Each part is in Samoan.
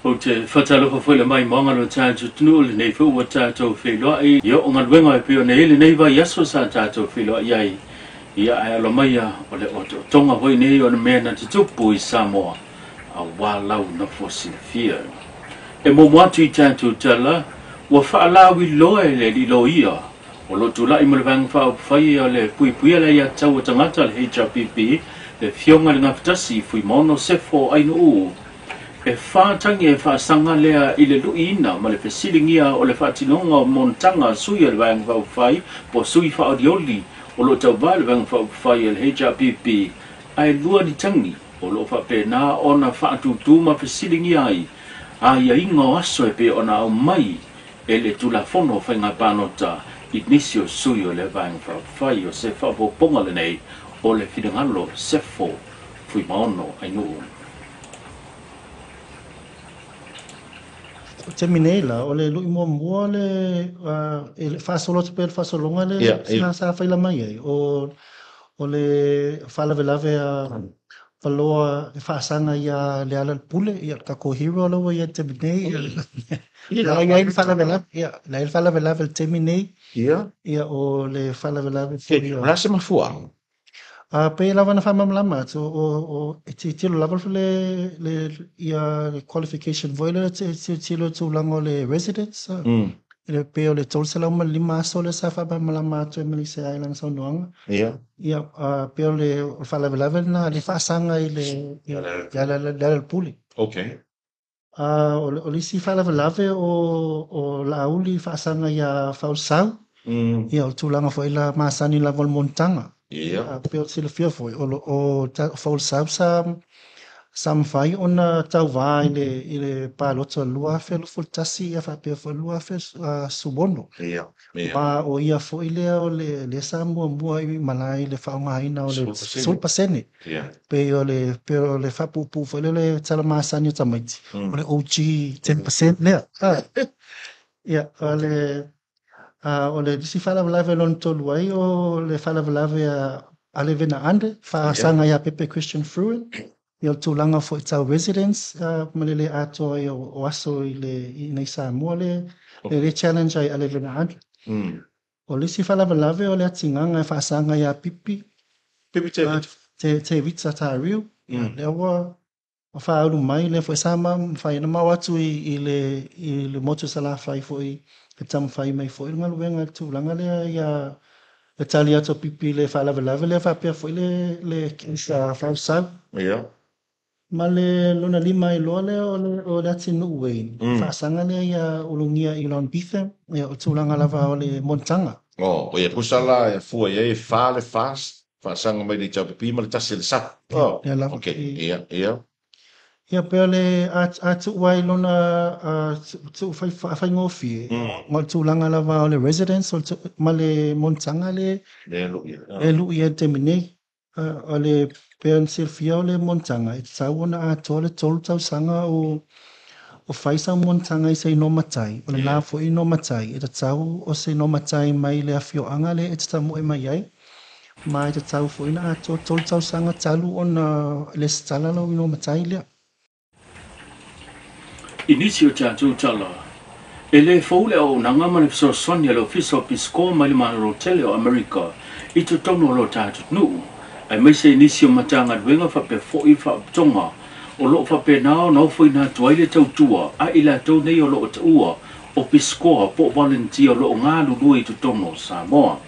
Ou te faatalofa foi i le maimoaga o lo tatou atunuu i lenei foi ua tatou feiloai i oo galuega e pei ona i ai lenei vaiaso sa tatou feiloai ai. Ia ae alo maia o le otootoga foi nei o le mea na tutupu i Samoa auā lau nofo silafia. E muamua atu i tatou tala ua faalauiloa e le alii loia o lo o tulai mo le Vaega Faaupufai o le Puipuia le Aiatatau a Tagata le HRPP, le Afioga i le Gafatasi Fuimaono Sefo Ainuu, e 4 tagi e faasaga lea i le luiina ma le fesiligia o le faatinoga o monotaga a sui o le Vaega Faaupufai po o sui faaolioli o lo o tauvā i le Vaega Faaupufai a le HRPP, ae 2 ni tagi o lo o faapena ona faatutū ma fesiligia ai aiaiga o aso e pei ona aumai e le Tulafono o Faiga Palota i nisi o sui o le Vaega Faaupufai. O se faaopoopoga lenei o le finagalo Sefo Fuimaono Ainuu. O taimi nei la, o le lu'i muamua le e le faasolo atu pea le faasologa le sa faila mai ai, o le faalavelave a Faloa e faasaga ia Lealailepule, ia le tatou hero la ua i ai i le taimi nei. La e i ai le faalavelave, ia, la e i ai le faalavelave i le taimi nei. Ia, o le faalavelave foi. O le a se mafuaaga? A pei lava na faamalamalama atu, o e tilotilo lava le ia le qualification foi lea, e tilotilo i tulaga o le residence. Le pei o le 305 aso lea sa faamalamalama atu e Melissa i lana saunoaga. Ia, pei o le faalavelave lena le faasaga i le ia Lealailepule. O le isi faalavelave o Laauli faasaga ia Faaulusau. Ia, o le tulaga foi la masani lava o le monotaga. Pei o le silafia foi, o Faaulusau sa mafai ona tauvā i le palota 2021, ia faapea foi 2016. Ma o ia foi lea o le lea sa muamua i malae i le faaaogaina o le 10%. Pei o le faapuupuu foi lea le tala masani o tamaiti, o le OG 10% lea. Ia, o le isi faalavelave lona tolu ai o le faalavelave a Ale Vena Ande faasaga ia Pepe Christian Fruin. Ia, o le tulaga foi tau residence ma le le atoa ai o aso i le i nei Samoa le challenge ai Ale Vena Ande. O le isi faalavelave o le atigaga e faasaga ia Pipi Pipi David. Te Vita Tariu. Lea ua faaulu mai lea foi sa mafai ona mao atu i le motu Salafai foi e taumafai mai foi le galuega i le tulaga lea ia le tali atu o Pipi i le faalavelave lea faapea foi le case a Faaulusau. Ma le lona lima ai loa lea o le atinuu Wayne. Faasaga lea ia Ulugia i Lon Beetham. Ia, o tulaga lava o le monotaga. Oh, o ia tusa la e fua i ai e 4 le FAST, faasaga mai le HRPP ma le 1 le SAP. Oh, Lea lava. Okay. Ia. Ia, pei o le a tuu ai lona tuu faigofie. Ma o le tulaga lava o le residence ma le monotaga le Le lui. E lui ai le taimi nei. O le pei ona silafia o le monotaga, e tatau ona atoa le 3 tausaga o fai sau monotaga i se igoa matai. O lena foi igoa matai, e tatau o se igoa matai mai le afioaga lea e te tamoe mai ai. Ma e tatau foi na atoa 3 tausaga talu ona lesitala lau igoa matai lea. I nisi o tatou tala, e le fou le auaunaga ma le fesoasoani a le Ofisa o Pisikoa mai le Malo Tele o Amerika i totonu o lo tatou atunuu, aemaise i nisi o Matagaluega faapea foi faalapotopotoga o lo o faapena ona ofoina atu ai le tautua a i latou nei o lo o taua o pisikoa po o volunteer o lo o galulue i totonu o Samoa.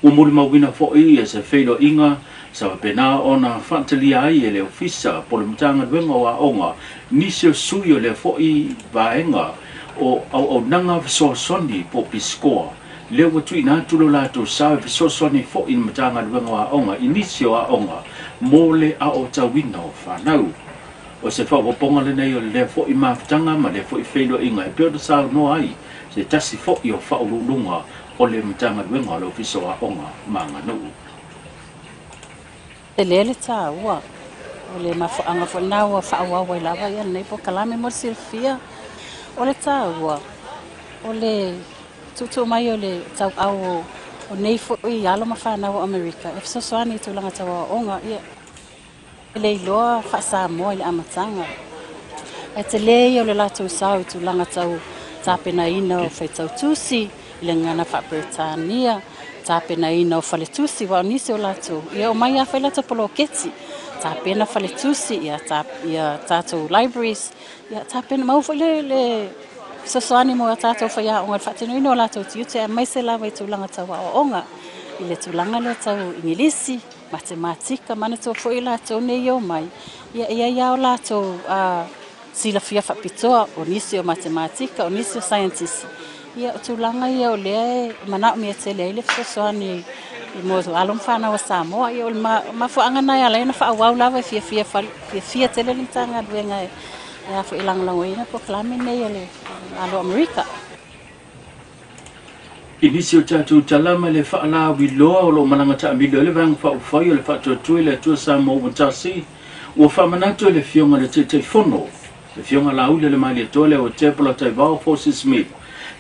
Ua molimauina foi e se feiloaiga sa faapena ona faatalia ai e le Ofisa po le Matagaluega o Aoga nisi o sui o lea foi vaega o auaunaga fesoasoani po o pisikoa lea ua tuuina atu lo latou sao e fesoasoani foi i le Matagaluega o Aoga i nisi o aoga mo le aotauina o fanau. O se faaopoopoga lenei o lea foi mafutaga ma lea foi feiloaiga e pei ona saunoa ai se tasi foi o faauluuluga o le Matagaluega o le Ofisa o Aoga ma Aganuu. Tele le taua o le mafuaaga foi lena ua faaauau ai lava ia lenei polokalame. Mo le silafia, o le taua o le tuutuu mai o le tauau o nei foi alo ma fanau o Amerika e fesoasoani i tulaga tau aoaoga, ia e le iloa faa-Samoa i le amataga. Ae tele ia o le latou sao i tulaga tau tapenaina o faitautusi i le gagana faa-Peretania, tapenaina o faletusi, aua o nisi o latou, ia omai lava fai latou poloketi, tapena faletusi, ia, ta, ia tatou libraries, ia tapena, maua foi le, le fesoasoani mo a tatou faiaoga i le faatinoina o latou tiute, aemaise lava i tulaga tau aoaoga, i le tulaga lea tau Igilisi, matematika, manatua foi latou nei e omai, ia e i ai lava o latou silafia faapitoa, o nisi o matematika, o nisi o saienitisi. Ia o tulaga ia o lea e manaomia tele ai le fesoasoani mo alo ma fanau a Samoa. Ia o le mafuaaga lena e ala ai ona faaauau lava e fiafia, fiafia tele le Matagaluega e a foi e lagolagoina polokalame nei a le Malo o Amerika. I nisi o tatou tala ma le faalauiloa o lo o malaga taamilo ai le Vaega Faaupufai o le Faatuatua i le Atua Samoa ua Tasi, ua faamanatu e le Afioga i le Taitaifono, le Afioga Laaulialemalietoa Leauatepa Taivao Forces Smith,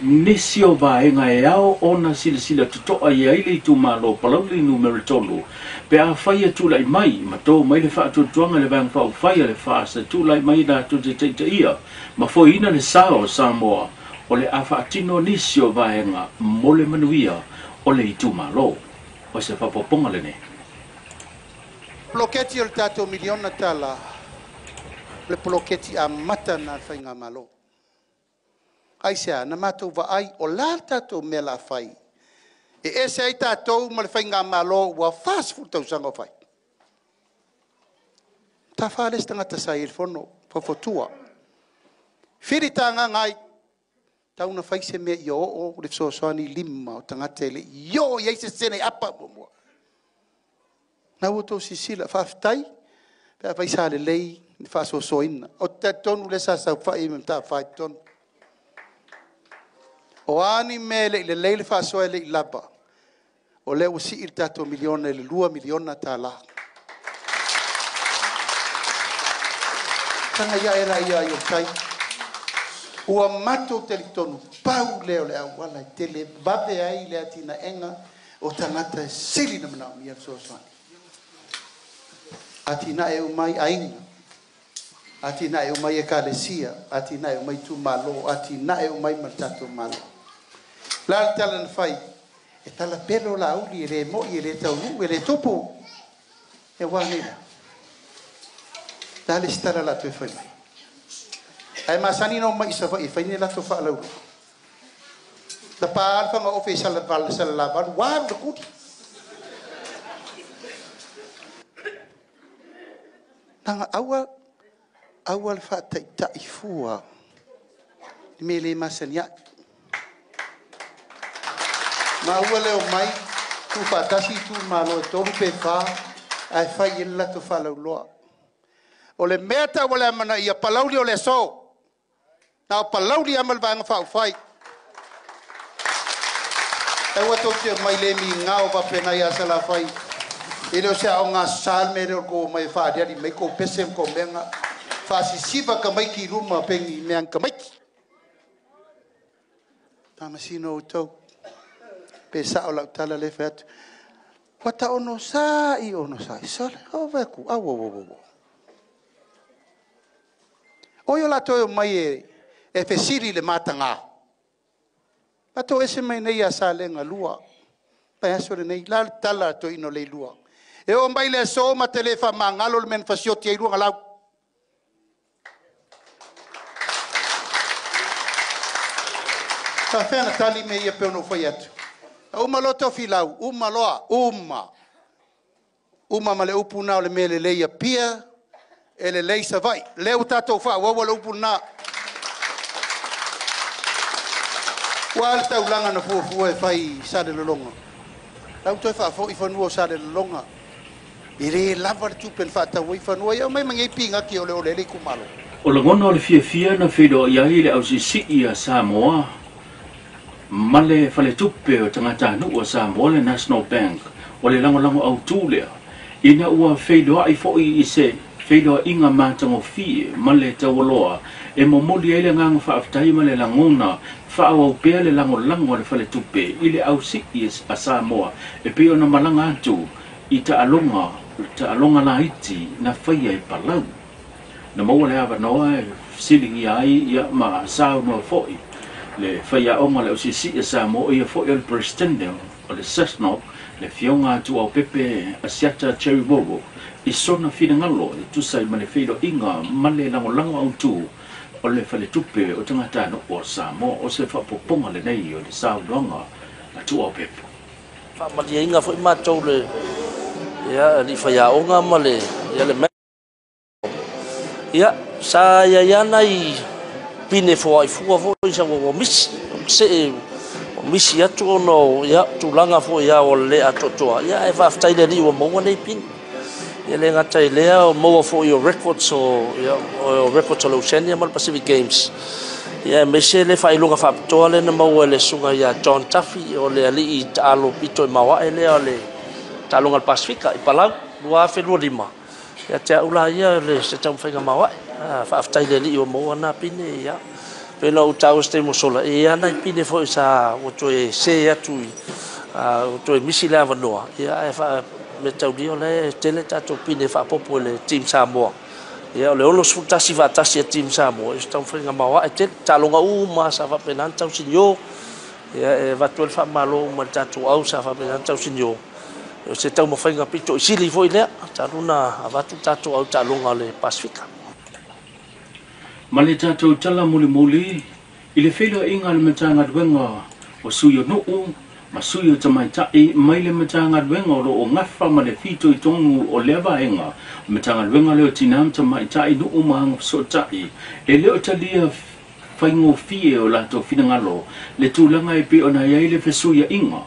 nisi o vaega e ao ona silasila totoa i ai le itumalo Palauli numera 3, pe afai e tulai mai ma to mai le faatuatuaga i le Vaega Faaupufai a le FAST e tulai mai latou te taitaia ma foeina le sa o Samoa, o le a faatino nisi o vaega mo le manuia o le itumalo. O se faaopoopoga lenei. Poloketi o le tatou miliona tala, o le poloketi amata lena a le Faigamalo. Aisea, na matou vaai o le a le tatou mea o le a fai e ese ai tatou ma le Faigamalo ua 40 tausaga o fai. Tafa le isi tagata sa i ai i le fono, faufautua. Filitagaga ai, tau na fai se mea ia oo le fesoasoani i lima o tagata e le i oo i ai se sene apa muamua. Na ua outou silasila, faafetai pe afai sa lelei le faasoasoaina. Ou te talitonu lea sa saofai ai ma Mataafa i totonu. O a ni mea e le i lelei le faasoa e le i lava, o lea ua sii le tatou miliona i le $2 miliona. Tagai ae laia ai o le tai. Ua matou talitonu pau lea o le auala e tele vave ai le atinaega o tagata e sili na manaomia le fesoasoani. Atinae uma ai aiga, atinae uma ai ekalesia, atinae uma ai itumalo, atinae uma ai ma le tatou Malo. O le a le tala na fai? E tala pelo Laauli, e le moi, e le taunuu, e le tupu. E ua nei la. Le a le isi tala o le a toe fai mai? Ae masani na omai i Savaii e fai ni latou faalauiloa. Na pa le fagaofe i Salalavalu, ua alu le kuli. Leaga aua, aua le faataitai fua i mea e le masani ai. Maua le omai, tuufaatasi itumalo e 3 pe 4, ae fai i ai le latou faalauiloa. O le mea tau o le amanaia, Palauli o le aso. Na o Palauli lava ma le Vaega Faaupufai. Aua tou te omai le migao faapena ia Salafai. E le o se aoga aso Sa le mea lea o le tou omai e faaaliali mai kou pese ma kou mea na. Faasisiva tamaiti i luma pei ni mea ni tamaiti. Faamasino outou. Pe sao lau tala lea e fai atu. Ua ta onosai, onosai. Sole, o vaai atu, au, au, au, au. Oi o latou e omai e fesili i le mataga. Matou ese mai nei ia Salega 2. Vaiaso lenei, la le tala a toeaina o Leilua. E oo mai le aso ma te le faamagalo le mea na fasioti ai luagalau. Faafefea na tali mea ia pei ona ou fai atu. Na uma loa Tofilau, uma loa, uma. Uma ma le upu lena o le mea lelei i Apia, e lelei i Savaii. Lea ua tatou faaauaua le upu lena. Ua a le taulaga na fuafua e fai i Salelologa? La ua toe faafoi fanua o Salelologa. E le lava le tupe na faatau ai fanua. Ia aumai ma nei pinati e oleole ai le itumalo. O lagona o le fiafia na feiloai ai le ausiisii a Samoa ma le Faletupe o Tagatanuu a Samoa, le National Bank, o le lagolago autū lea, ina ua feiloai foi i se feiloaiga matagofie ma le taualoa e momoli ai le agaga faafetai ma le lagona faaauau pea le lagolago a le Faletupe i le ausii a Samoa e pei ona malaga atu i taaloga taaloga laiti na faia i Palau. Na maua le avanoa e fesiligia ai ia ma saunoa fo'i le faiaoga le ausiasii a Samoa ia fo'i o le Peresetene o le SASNOC le Afioga Tuaopepe Asiata Cherry Wowo i sona finagalo e tusa ai ma le feiloaiga ma le lagolago autū o le faletupe o tagatanuu o Samoa. O se faaopoopoga lenei o le saunoaga a Tuaopepe. Faamalieina foi matou le ia alii faiaoga ma le ia le ia sa ia ia nai pine foai fua foi sa ua misi se misi atu ona ia tulaga foi ia o le atoatoa ia e faafetai le alii ua maua nei pine. Ia le gata i lea o maua foi o records o ia o records o le Oceania ma le Pacific Games. Ia aemaise le faailoga faapitoa lea na maua e le susuga ia John Tuffy o le alii taalo pito i maoae lea o le taaloga o le Pasifika i Palau 2025. Ia te au la ia le se taumafaiga maoae. Faafetai le alii ua maua na pine ia. Pei ona ou taua se taimi ua sola, e i ai nai pine foi sa ua toe se atu i ua toe misi le avanoa, ia ae mataulia o la e tele tatou pine faaopoopo i le Team Samoa. Ia o le 61 faatasi a Team Samoa, e se taumafaiga maoae tele. Taaloga uma sa faapena ona tausinio, ia e avatu ai le faamalo uma i le tatou au sa faapena ona tausinio. O se taumafaiga pito i sili foi lea, talu ona avatu tatou au taaloga o le Pasifika. Ma le tatou tala mulimuli i le feiloaiga a le Matagaluega o Sui o Nuu ma Sui o Tamaitai mai le Matagaluega o loo gafa ma le fitoitonu o lea vaega Matagaluega lea o Tinā ma Tamaitai Nuu ma Agafesootai e le o talia faigofie o latou finagalo le tulaga e pei ona i ai le fesuiaiga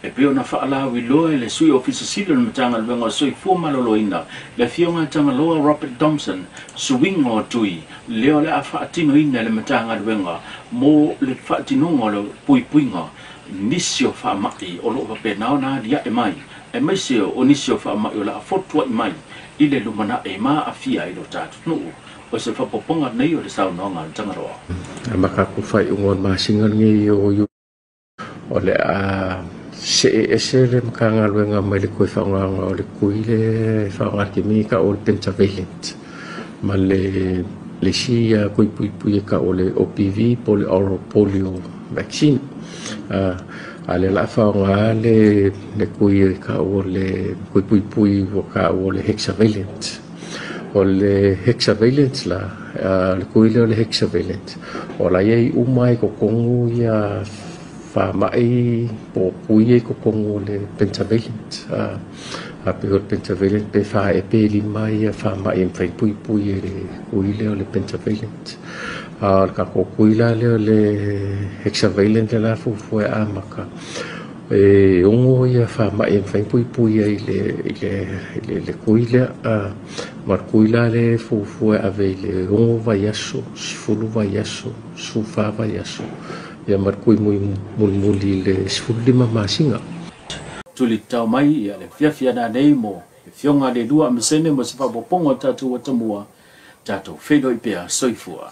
e pei ona faalauiloa e le Sui Ofisa Sili o le Matagaluega o Soifua Maloloina le Afioga Tagaloa Robert Thompson suiga o tui lea o le a faatinoina e le Matagaluega mo le faatinoga o le puipuiga nisi o faamai o loo faapena ona aliae mai aemaise o nisi o faamai o le a fotuai mai i le lumanai ma aafia ai lo tatou atunuu. O se faaopoopoga nei o le saunoaga a le Tagaloa. Ma tatou faaiuga o le masina lenei o Iuni o le a see ese le Matagaluega mai le toe faaaogaina o le tui le faaaoga le taimi tau o le pentavalent ma le isi tui puipui e tau o le OPV po o le oral polio vaccine. A lea o le a faaaoga le tui e tau o le tui puipui ua tau o le hexavalent. O le hexavalent la, le tui lea o le hexavalent, o la e i ai uma i totonu ia faamai po o tui ia i totonu o le pentavalent. A pei o le pentavalent pe 4 ea pe 5 ia faamai e mafai ona puipui e le tui lea o le pentavalent. A o le tatou tui la lea o le hexavalent lea la fuafua e amata, e 6 ia faamai e mafai ona puipui ai i le tui lea. Ma le tui la lea e fuafua e ave i le 6 vaiaso, 10 vaiaso, 14 vaiaso, ia ma le tui mulimuli i le 15 masina. Tulitao mai ia le fiafia nanei mo le Afioga le lua Mesene mo se faaopoopoga o tatou atamua tatou feiloai pea. Soifua.